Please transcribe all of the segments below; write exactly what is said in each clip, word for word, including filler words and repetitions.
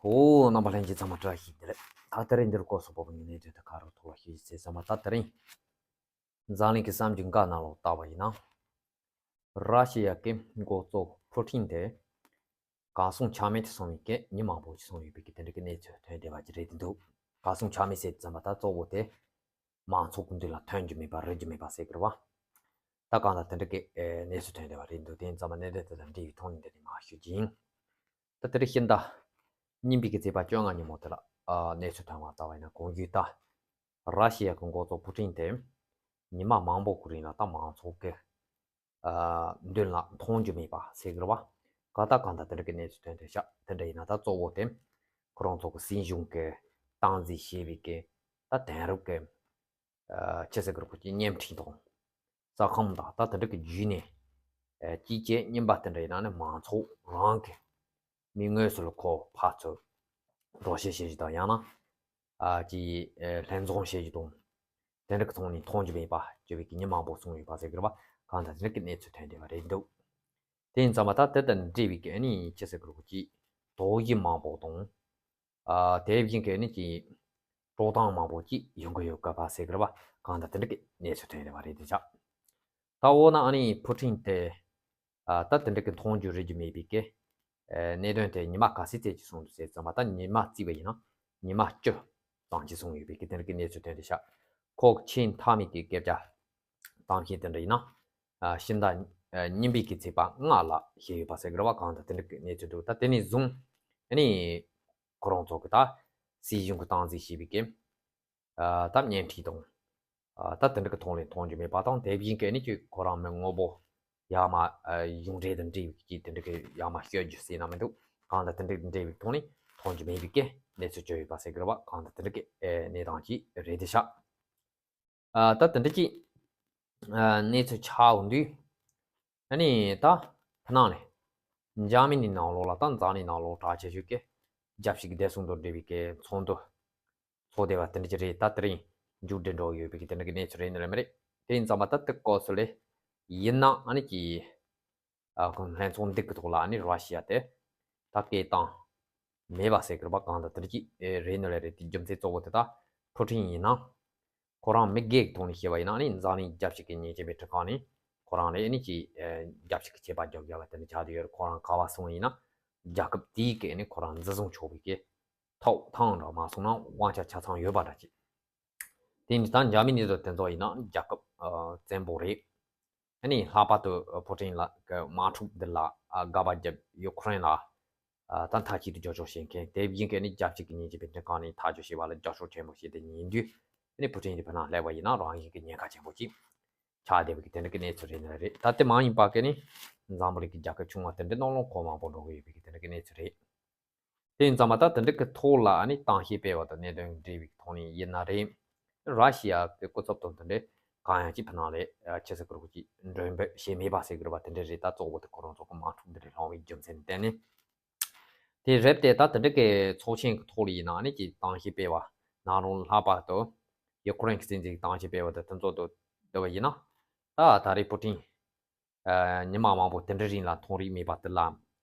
ཨོ། རྣམ་པ་ལྷན་རྒྱས་ཚང་མ་བཀྲ་ཤིས་བདེ་ལེགས། ད་དེ་རིང་འདིར་སྐོར་སོགས་པ་བུ་ངའི་གནས་ཚུལ་དེ་ག་རུ་ཐོག་ལ་ཤོད་ཅེས་ཚེ་ཚང་མ། ད་དེ་རིང་འཛམ་གླིང་གི་གསར་འགྱུར་འགའ་ནང་ལོགས་བལྟ་བ་ཡིན་ན། ར་ཤི་ཡ་གི་འགོ་གཙོ་ཕུ་ཊིན་དེ་གར་སོང་ཆ་མེད་དུ་སོང་བའི་སྐད་ཉི་མ་མང་པོ་ཞིག་སོང་ཡོད་པའི་གི་དེ་འདྲ་གི་གནས་ཚུལ་ཐོན་བསྡད་པ་ཅིག་རེད་འདུག་གར་སོང་ཆ་མེད་ཟེར་ཙམ་པ་ད་གཙོ་བོ་དེ་མང་ཚོགས་ཀྱི་མདུན་ལ་ཐོན་རྒྱུ་མེད་པ་རུལ་རྒྱུ་མེད་པ་ཟེར་གི་རེད་བ། ད་གང་ལྟར་དེ་འདྲ་གི་ཨེ་གནས་ཚུལ་ཐོན་བསྡད་པ་རེད་འདུག་དེ་ཡིན་ཙམ་པ་གནད་དོན་དེ་དང་འབྲེལ་བའི་ཐོག་ནས་འདི་ནས་མར་ཞུ་རྒྱུ་ཡིན། ད་དེ་རིང་ཕྱི་ཟླ་གཉིས་པའི་གི་ཚེས་པ་བཅོ་ལྔ་ཉིན་མོ་དེ་ལ་ཨ་གནས་ཚུལ་ཐོན་པ་ལྟ་བ་ཡིན་ན། གོང་ཞུས་ལྟར་ར་ཤི་ཡ་གི་འགོ་གཙོ་ཕུ་ཊིན་དེ་ཉི་མ་མང་པོ་གི་རིང་ལ་ད་མང་ཚོགས་ཀྱི་ཨ་མདུན་ལ་མཐོང་རྒྱུ་མེད་པ་ཟེར་གི་རེད་བ། ག་ད་གང་ལྟར་དེ་འདྲ་གི་གནས་ཚུལ་ཐོན་བསྡད་ཤག་དེ་འདྲ་ཡིན་ན་ད་གཙོ་བོ་དེ་ཁོ་རང་ཚོ་གི་སྲིད་གཞུང་གི་སྟངས་འཛིན་བྱེད་པའི་གི་ད་དེང་རབས་ཀྱི་ཨ་ཅི་ཟེར་གི་རེད། ཁོ་ཀྱི་བརྙན་འཕྲིན་དང་ས་ཁམས་དང་ད་དེ་འདྲ་གི་བརྒྱུད་ནས་ཨ་དཀྱིལ་ཆ་རྙིང་པ་དེ་འདྲ་ཡིན་ན་ནི་མང་ཚོགས་རང་གི་མི་དངོས་སུ་ལ་ཁོ་ཕར་ཚུར་འགྲོ་བཤད་བྱེད་རྒྱུ་དང་། ཡང་ན་ཨ་ཀྱི་ཨ་ལྷན་འཛོམས་བྱེད་རྒྱུ་དང་། དེ་འདྲ་གི་ཐོག་ནས་མཐོང་རྒྱུ་མེད་པ་བྱས་པའི་གི་ཉིན་མང་པོ་སོང་ཡོད་པ་ཟེར་གི་རེད་བ། གང་ལྟར་དེ་འདྲ་གི་གནས་ཚུལ་ཐོན་བསྡད་པ་རེད་འདུག་དེ་ཡིན་ཙམ་པ་ད་དེ་དང་འབྲེལ་བའི་གི་ཨ་ནི་ཅི་ཟེར་གི་རེད། ཁོ་ཀྱི་དོགས་གཞི་མང་པོ་དང་། ཨ་དེ་བཞིན་གི་ཨ་ནི་ཀྱི་དཀྲོག་གཏམ་མང་པོ་ཅིག་ཡོང་གི་ཡོད་གི་བ་ཟེར་གི་རེད་བ། གང་ལྟར་དེ་འདྲ་གི་གནས་ཚུལ་ཐོན་བསྡད་པ་རེད་འདུག་ཤག་ད་འོ་ན་ཨ་ནི་ཕུ་ཊིན་དེ་ཨ་ད་དེ་འདྲ་གི་མཐོང་རྒྱུ་རིག་རྒྱུ་མེད་པའི་གི་ཨ་གནད་དོན་དེ་ཉི་མ་ག་ཚོད་ཙམ་ཅིག་སོང་འདུག་ཟེར་ཙམ་པ། ད་ཉི་མ་བརྩིས་པ་ཡིན་ན་ཉི་མ་བཅུ་ཙམ་ཅིག་སོང་ཡོད་པའི་གི་དེ་འདྲ་གི་གནས་ཚུལ་ཐོན་བསྡད་ཤག་ཁོ་ཆེས་མཐའ་མའི་གི་སྐད་ཆ་གཏམ་བཤད་དེ་འདྲ་ཡིན་ན། ཨ་ཕྱི་ཟླ་ཨ་གཉིས་པའི་གི་ཚེས་པ་ལྔ་ལ་བཤད་ཡོད་པ་ཟེར་གི་རེད་བ། གང་ལྟར་དེ་འདྲ་གི་གནས་ཚུལ་འདུག་ད་དེ་ནས་བཟུང་ཨ་ནི་ཁོ་རང་ཚོ་གི་ད་སྲིད་གཞུང་གི་སྟངས་འཛིན་བྱེད་པའི་གི་ཨ་ད་བརྙན་འཕྲིན་དང་། ཨ་ད་དེ་འདྲ་གི་ཐོག་ནས་མཐོང་རྒྱུ་མེད་པ་དང་། དེ་བཞིན་གི་ཨ་ནི་ཅིག་ཁོ་རང་མི་དངོས་པོ་ཡར་མར་ཨ་གཞུང་འབྲེལ་དང་འབྲེལ་བའི་གི་དེ་འདྲ་གི་ཡར་མར་བཤད་རྒྱུ་ཟེར་ན་མི་འདུག་གང་ལྟར་དེ་འདྲ་གི་འབྲེལ་བའི་ཐོག་ནས་མཐོང་རྒྱུ་མེད་པའི་གི་གནས་ཚུལ་བྱུང་ཡོད་པ་ཟེར་གི་རེད་བ། གང་ལྟར་དེ་འདྲ་གི་ཨེ་གནས་སྟངས་ཅིག་རེད་དེ་ཤག་ཨ་ད་དེ་འདྲ་ཅིག་ཨ་གནས་ཚུལ་ཆགས་འོང་དུས། ཨ་ནི་ད་ཕ་ནང་ལས་འཇར་མ་ནི་ནང་ལོགས་ལ་ད་འཛམ་གླིང་ནང་ལོགས་གྲགས་ཆེ་ཤོས་ཀྱི་རྒྱལ་སྤྱི་གི་བདེ་སྲུང་དང་འབྲེལ་བའི་གི་ཚོགས་འདུ་ཚོགས་བསྡད་པ་དེ་འདྲ་ཅིག་རེད། ད་དེ་རིང་མཇུག་སྒྲིལ་འགྲོ་གི་ཡོད་པའི་གི་དེ་འདྲ་གི་གནས་ཚུལ་རེད་ནི་རེད་མི་རེད། དེ་ཡིན་ཙམ་པ་ད་དེ་སྐབས་སུ་ལས་ཡིན་ན་ཨ་ནི་ཀྱི་ཨ་ཁོང་ལྷན་ཚོགས་འདི་གི་ཐོག་ལ་ཨ་ནི་ར་ཤི་ཡ་དེ་ད་སྐད་བཏང་མེད་པ་ཟེར་གི་རེད་པ། གང་ལྟར་དེ་འདྲ་ཅིག་ཨེ་རེད་ནི་ལས་རེད། དེ་རྒྱུ་མཚན་གཙོ་བོ་དེ་ད་ཕུ་ཊིན་ཡིན་ན་ཁོ་རང་མི་སྒེར་གྱི་ཐོག་ནས་བཤད་པ་ཡིན་ན་ཨ་ནི་འཛམ་གླིང་རྒྱལ་སྤྱི་གི་ཉེས་ཅན་པའི་ཁྲིམས་ཁང་ནས་ཁོ་རང་ལ་ཨ་ནི་ཀྱི་ཨེ་རྒྱལ་སྤྱི་གི་ཆད་པ་འཇོག་རྒྱུ་བ་དེ་འདྲ་ཆགས་བསྡད་ཡོད་རེད། ཁོ་རང་ག་བ་སོང་ཡིན་ན་རྒྱལ་ཁབ་དེའི་གི་ཨ་ནི་ཁོ་རང་འཛིན་བཟུང་ཆོག་པའི་གི་ཐོབ་ཐང་འདྲ་མ་སོང་ན་དབང་ཆ་ཆ་ཚང་ཡོད་པ་འདྲ་ཅིག་དེ་ནི་ད་འཇར་མ་ནི་དང་དེ་ཚོ་ཡིན་ན་རྒྱལ་ཁབ་ཨ་བཙན་པོ་རེད། ཨ་ནི་ལྷག་པར་དུ་ཨ་ཕུ་ཊིན་ལ་གི་དམག་འཁྲུག་འདི་ལ་ཨ་དགག་པ་བརྒྱབ། ཡུ་ཁུ་རེན་ལ་ཨ་ད་མཐའ་གཅིག་ཏུ་རྒྱབ་སྐྱོར་བྱེད་མཁན། དེ་བཞིན་གི་ཨ་ནི་རྒྱལ་སྤྱི་གི་ཉེས་ཅན་པའི་ཁྲིམས་ཁང་ནས་ཐག་གཅོད་བྱས་པ་ལ་རྒྱབ་སྐྱོར་ཆེན་པོ་བྱས་ཏེ་ཉིན་དུས་ཨ་ནི་ཕུ་ཊིན་གྱི་ཕུ་ནང་སླེབས་པ་ཡིན་ན་རང་བཞིན་གྱི་ཉེན་ཁ་ཆེན་པོ་ཅིག་ཆགས་བསྡད་པའི་གི་དེ་འདྲ་གི་གནས་ཚུལ་རེད་ནི་རེད། ད་དེ་མ་ཡིན་པ་གི་ནི་འཛམ་བུ་གླིང་གི་རྒྱལ་ཁབ་ཆུང་བ་དེ་འདྲའི་ནང་ལོགས་ཁོ་མང་པོ་འགྲོ་གི་ཡོད་པའི་གི་དེ་འདྲ་གི་གནས་ཚུལ་རེད། དེ་ཡིན་ཙང་མ་ད་དེ་འདྲ་གི་ཐོག་ལ་ཨ་ནི་གཏམ་བཤད་སྤེལ་བ་དང་གནད་དོན་འབྲེལ་བའི་ཐོག་ནས་ཡིན་ན་རེད། ར་ཤི་ཡ་གི་སྐུ་ཚབ་དང་དེ་འདྲའི་གང་ཡང་ཅིག་ཕུ་ནང་ལས་ཨ་ཆི་ཟེར་གི་རེད། ཁོ་ཅིག་མགྲོན་འབོད་བྱས་མེད་པ་ཟེར་གི་རེད་པ། དེ་འདྲ་རེད། ད་གཙོ་བོ་དེ་ཁོ་རང་ཚོ་གི་དམག་འཁྲུག་འདི་འདྲ་སློང་བའི་རྒྱུ་མཚན་ནི་བརྟེན་ནས། དེ་རེད་དེ། ད་དེ་འདྲ་གི་ཚོགས་ཆེན་གི་ཐོག་ལ་ཡིན་ན་ཨ་ནི་ཅིག་གཏམ་བཤད་སྤེལ་བ་ནང་རུང་ལྷག་པར་དུ་ཡུ་ཁུ་རེན་གི་སྲིད་འཛིན་གི་གཏམ་བཤད་སྤེལ་བ་དང་དེ་ཚོ་དང་བསྡུར་བ་ཡིན་ན། ད་ད་རེས་ཕུ་ཊིན་ཨ་ཉི་མ་མང་པོ་དེ་འདྲའི་རིང་ལ་མཐོང་རིག་མེད་པ་དེ་ལ་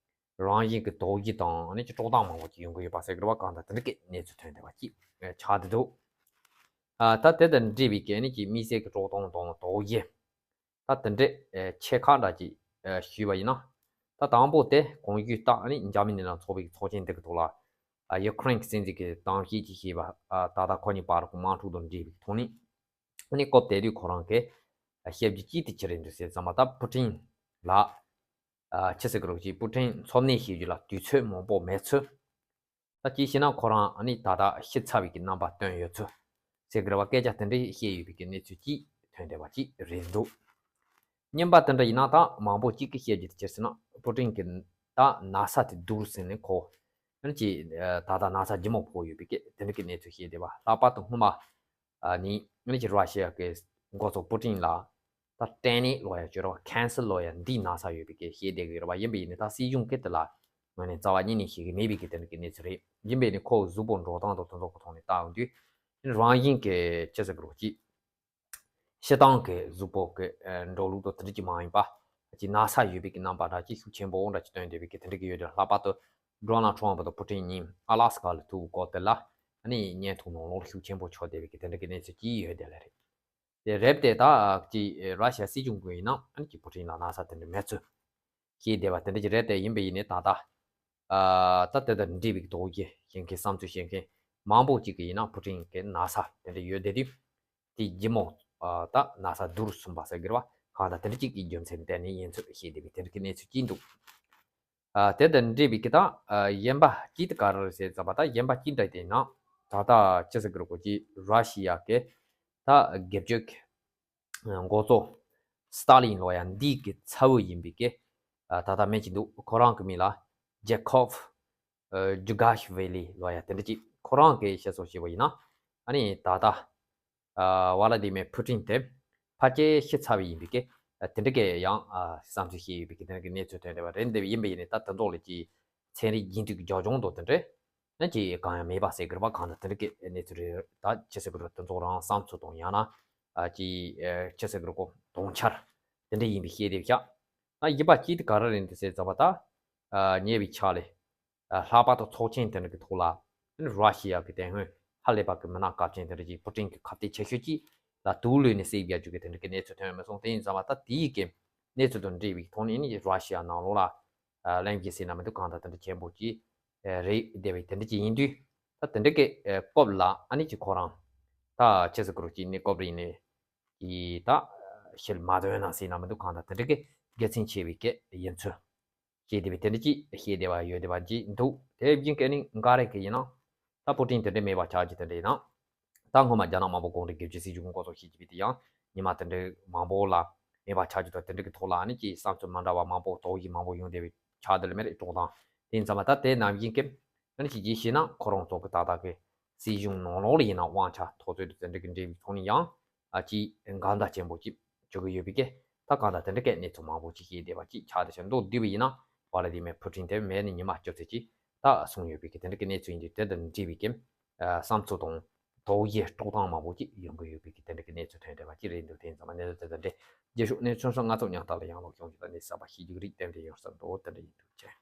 རང་བཞིན་གྱི་དོགས་གཞི་དང་ཨ་ནི་ཅིག་དཀྲོག་གཏམ་མང་པོ་ཅིག་ཡོང་གི་ཡོད་པ་ཟེར་གི་རེད་པ། གང་ལྟར་དེ་འདྲ་གི་གནས་ཚུལ་ཐོན་བསྡད་པ་ཅིག་ཨ་ཆགས་བསྡད་འདུག་ཨ་ད་དེ་དང་འབྲེལ་བའི་གི་ཨ་ནི་ཅིག་དམིགས་བསལ་གྱི་དཀྲོག་གཏམ་དང་དོགས་གཞི་ད་དེ་འདྲའི་ཨ་ཆེ་ཁག་འདྲ་ཅིག་ཨ་ཞུས་པ་ཡིན་ན། ད་དང་པོ་དེ་གོང་ཞུས་ལྟར་ཨ་ནི་འཇར་མ་ནི་ནང་ཚོགས་པའི་གི་ཚོགས་ཆེན་འདི་གི་ཐོག་ལ་ཨ་ཡུ་ཁུ་རེན་གྱི་སྲིད་འཛིན་གྱིས་གཏམ་བཤད་ཅིག་བྱས་པ། ཨ་ད་ལྟ་ཁོ་གཉིས་བར་གྱི་དམག་འཁྲུག་དང་འབྲེལ་བའི་ཐོག་ནས། ཨ་ནི་སྐབས་དེ་དུས་ཁོ་རང་གིས་བཤད་རྒྱུ་གཅིག་དེ་ཅི་རེད་འདུག་ཟེར་ཙམ་པ། ད་ཕུ་ཊིན་ལ་ཨ་ཆི་ཟེར་གི་རེད། ཅིག་ཕུ་ཊིན་འཚམས་གནས་བྱེད་རྒྱུ་ལ་དུས་ཚོད་མང་པོ་མེད་ཚུལ། ད་ཅིག་བྱས་ན་ཁོ་རང་ཨ་ནི་ད་ལྟ་ཤི་ཚར་བའི་གི་རྣམ་པ་སྟོན་ཡོད་ཚུལ་ཟེར་གི་རེད་པ། སྐད་ཆ་དེ་འདྲ་བཤད་ཡོད་པའི་གི་གནས་ཚུལ་ཅིག་ཐོན་བསྡད་པ་ཅིག་རེད་འདུག་གཉིས་པ་དེ་འདྲ་ཡིན་ན་ད་མང་པོ་ཅིག་གིས་བཤད་རྒྱུ་དེ་ཅི་ཟེར་ན། ཕུ་ཊིན་གྱི་ད་ན་ཚ་དེ་སྡུག་རུ་ཟིན་ནས་ཁོ་ཨ་ནི་ཅིག་ད་ལྟ་ན་ཚ་ལྗིད་མོ་ཕོག་ཡོད་པའི་གི་དེ་འདྲ་གི་གནས་ཚུལ་བཤད་བསྡད་པ། ལྷག་པར་དུ་སྔོན་མ་ཨ་ནི་ཨ་ནི་ཅིག་ར་ཤི་ཡ་གི་འགོ་གཙོ་ཕུ་ཊིན་ལ་ད་སྐྲན་ནད་ལབ་ཡ་ཅིག་ཡོད་རེད་པ། ཁེན་སར་ལབ་ཡ་འདིའི་ན་ཚ་ཡོད་པའི་གི་བཤད་བསྡད་གི་ཡོད་རེད་པ། ཡིན་པ་ཡིན་ནའི་ད་སྲིད་གཞུང་གིས་དེ་ལ་ངོས་ནས་རྩ་བ་ཉིད་ནས་བཤད་གི་མེད་པའི་གི་དེ་འདྲ་གི་གནས་ཚུལ་རེད། ཡིན་པ་ཡིན་ནའི་ཁོ་གཟུགས་པོ་འགྲོ་སྟངས་དང་དེ་ཚོ་གི་ཐོག་ནས་བལྟ་ཡོང་དུས་རང་བཞིན་གྱི་ཅི་ཟེར་གི་རེད། ཅིག་ཤི་སྟངས་ཀྱི་གཟུགས་པོ་གི་ཨ་འགྲོ་ལུགས་དང་དེ་འདྲ་ཅིག་མ་ཡིན་པ། ཅིག་ན་ཚ་ཡོད་པའི་གི་རྣམ་པ་འདྲ་ཅིག་ཤུགས་ཆེན་པོ་འདྲ་ཅིག་སྟོན་བསྡད་པའི་གི་དེ་འདྲ་གི་ཡོད་ཀྱང་། ལྷག་པར་དུ་ ཌོ་ནལ་ཊམ་པ་དང་ཕུ་ཊིན་གཉིས་ཨ་ལ་སི་ཀ་ལ་ཐུག་སྐབས་དེ་ལ་ཨ་ནི་བརྙན་ཐུང་ནང་ལོགས་ཤུགས་ཆེན་པོ་ཆགས་བསྡད་པའི་གི་དེ་འདྲ་གི་གནས་ཚུལ་ཅིག་ཡོད་བསྡད་ལེ་རེད། དེ་རེད་དེ་ད་ཅི་ར་ཤི་ཡ་སྲིད་གཞུང་གི་ཡིན་ན་ཨ་ནི་ཅི་ཕུ་ཊིན་ལ་ན་ཚ་དེ་འདྲ་མེད་ཚུལ་བཤད་བསྡད་པ་དེ་འདྲ་ཅིག་རེད་དེ། ཡིན་པ་ཡིན་ནའི་ད་ལྟ་ཨ་ད་དེ་དང་འབྲེལ་བའི་དོགས་གཞི་བཤད་མཁན་བསམ་ཚུལ་བཤད་མཁན་མང་པོ་ཅིག་གི་ཡིན་ན་ཕུ་ཊིན་གི་ན་ཚ་དེ་འདྲ་ཡོད་བསྡད་དུས། དེ་རྒྱུ་མོ་ཨ་ད་ན་ཚ་སྡུག་རུ་སོང་བ་ཟེར་དགོས་རེད་བ། གང་ལྟར་དེ་འདྲ་ཅིག་གི་རྒྱུ་མཚན་བརྟེན་ནས་ཡིན་ཚུལ་བཤད་བསྡད་པའི་དེ་འདྲ་གི་གནས་ཚུལ་ཅིག་འདུག་ཨ་དེ་དང་འབྲེལ་བའི་གི་ད་ཨ་གཞན་པ་ཅིག་དེ་ག་རེ་རེད་ཟེར་ཙམ་པ། ད་གཞན་པ་ཅིག་འདྲ་དེ་ན་ད་ལྟ་ཅི་ཟེར་དགོས་རེད། ཁོ་ཅི་ར་ཤི་ཡ་གི་ད་སྒེར་གཅོད་ཀྱི་འགོ་གཙོ་སི་ཏཱ་ལིན་ལོ་ཡ་འདི་གི་ཚ་བོ་ཡིན་པའི་གི་ཨ་ད་ལྟ་མི་ཅིག་འདུག་ཁོ་རང་གི་མིང་ལ་ཇེ་ཁོབ་ཨ་ཇུ་གཱ་ཤི་ཝེ་ལི་ལོ་ཡ་དེ་འདྲ་ཅིག་ཁོ་རང་གི་བཤད་སྲོལ་བྱས་པ་ཡིན་ན་ཨ་ནི་ད་ལྟ་ཨ་ཝ་ལ་དི་མེ་ཕུ་ཊིན་དེ་ཕལ་ཆེར་ཤི་ཚར་བ་ཡིན་པའི་གི་ཨ་དེ་འདྲ་གི་ཡང་ཨ་བསམ་ཚུལ་བཤད་ཡོད་པའི་གི་དེ་འདྲ་གི་གནས་ཚུལ་ཐོན་བསྡད་པ་རེད། འདི་ཡིན་པ་ཡིན་ནའི་ད་དེ་ཚོ་ལ་ཅིག་ཚན་རིག་རྒྱུན་མཐུད་ཀྱི་རྒྱབ་ལྗོངས་དང་དེ་འདྲ་ཨ་ཅིག་གང་ཡང་མེད་པ་ཟེར་དགོས་རེད་བ། གང་ལྟར་དེ་འདྲ་གི་གནས་ཚུལ་རེད། ད་ཅི་ཟེར་དགོས་རེད། དེ་ཚོ་རང་བསམ་ཚུལ་དང་ཡང་ན་ཨ་ཅིག་ཨ་ཅི་ཟེར་དགོས་རེད། ཁོ་དོན་འཆར་དེ་འདྲ་ཡིན་པའི་བཤད་དེ་བཞག་ད་གཞན་པ་ཅིག་དེ་ག་རེ་རེད་འདུག་ཟེར་ཙམ་པ། ད་ཨ་ཉེ་བའི་ཆར་ལ་ཨ་ལྷག་པར་དུ་ཚོགས་ཆེན་དེ་འདྲ་གི་ཐོག་ལ་ར་ཤི་ཡ་གི་དེ་སྔོན་ཧ་ལས་པ་གི་མི་སྣ་སྐབས་ཆེན་དེ་འདྲ་ཅིག་ཕུ་ཊིན་གི་ཁ་གཏད་ཆེ་ཤོས་ཅིག་ལ་དུག་བླུད་ནས་བསད་རྒྱག་རྒྱུ་གི་དེ་འདྲ་གི་གནས་ཚུལ་ཐོན་མི་སོང་། དེ་ཡིན་ཙམ་པ་ད་དེའི་གི་གནས་ཚུལ་དང་འབྲེལ་བའི་ཐོག་ནས་ནི་ར་ཤི་ཡ་ནང་ལོགས་ལ་ཨ་གླེང་གཞི་ཟེར་ན་མི་འདུག་གང་ལྟར་དེ་འདྲ་ཆེན་པོ་ཅིག་ཨ་རེད་བསྡད་པའི་དེ་འདྲ་ཅིག་ཡིན་དུས། ད་དེ་འདྲ་གི་ཨ་སྐབས་ལ་ཨ་ནི་ཅིག་ཁོ་རང་ད་ཅི་ཟེར་དགོས་རེད། ཅིག་གནས་སྐབས་རེད་ནས་ཀྱི་ད་ཤེལ་མ་འདོན་ན་ཟེར་ན་མི་འདུག་གང་ལྟར་དེ་འདྲ་གི་དགེ་མཚན་ཆེ་བའི་སྐད་ཡིན་ཚུལ་བཤད་བསྡད་པའི་དེ་འདྲ་ཅིག་བཤད་བསྡད་པ་ཡོད་བསྡད་པ་ཅིག་འདུག་དེ་བཞིན་གི་ནི་འགའ་རེ་གི་ཡིན་ན་ད་ཕུ་ཊིན་དེ་འདྲ་མེད་པ་ཆགས་རྒྱུ་དེ་འདྲ་ཡིན་ན། ད་སྔོན་མ་རྒྱ་ནག་དམར་པོ་གུང་ཁྲན་སྒེར་གཅོད་སྲིད་གཞུང་གི་འགོ་ཐོག་བྱེད་ཀྱི་པའི་དེ་ཡང་ཉི་མ་དེ་འདྲའི་མང་པོ་ལ་མེད་པ་ཆགས་རྒྱུ་དང་། དེ་འདྲ་གི་ཐོག་ལ་ནི་ཅིག་བསམ་ཚུལ་མ་འདྲ་བ་མང་པོ་དོགས་གཞི་མང་པོ་ཡོང་བསྡད་པའི་ཆགས་བསྡད་ལ་མེད་རེད། དཀྲོག་གཏམ་དེ་ཡིན་ཙང་མ་ད་དེ་ནང་བཞིན་གི་ཨ་ནི་ཅིག་ཅིག་བཤད་ན་ཁོ་རང་ཚོ་གི་ད་ལྟ་གི་སྲིད་གཞུང་ནང་ལོགས་ལ་ཡིན་ན་དབང་ཆ་ཐོབ་ཚོད་དེ་འདྲ་གི་འབྲེལ་བའི་ཐོག་ནས་ཡང་ཨ་ཅིག་འགལ་ཟླ་ཆེན་པོ་ཅིག་བྱུང་གི་ཡོད་པའི་གི་ད་གང་ལྟར་དེ་འདྲ་གི་གནས་ཚུལ་མང་པོ་ཅིག་བཤད་བསྡད་པ་ཅིག་ཆགས་བསྡད་ཤག་མདོར་བསྡུས་པ་ཡིན་ན་ཝ་ལ་དི་མེ་ཕུ་ཊིན་དེ་མེད་ནས་ཉི་མ་བཅུ་ཙམ་ཅིག་ད་སོང་ཡོད་པའི་གི་དེ་འདྲ་གི་གནས་ཚུལ་ཡིན་དུས། དེ་དང་འབྲེལ་བའི་གི་ཨ་བསམ་ཚུལ་དང་དོགས་གཞི་དཀྲོག་གཏམ་མང་པོ་ཅིག་ཡོང་གི་ཡོད་པའི་གི་དེ་འདྲ་གི་གནས་ཚུལ་ཐོན་བསྡད་པ་ཅིག་རེད་འདུག་དེ་ཡིན་ཙང་མ་གནས་ཚུལ་དེ་དང་འབྲེལ་རྗེས་ཕྱོགས་གནས་ཚུལ་སོགས་ང་ཚོ་ཉག་ཐག་ལ་ཡང་ལོག་ཤོང་རྒྱུ་དང་གནས་ཚུལ་གསར་པ་ཤེས་རྒྱུ་རིགས་གཏན་འབྲེལ་ཡོད་ས་འདུག་དེ་འདྲ་ཡིན་འདུག་ཅེས།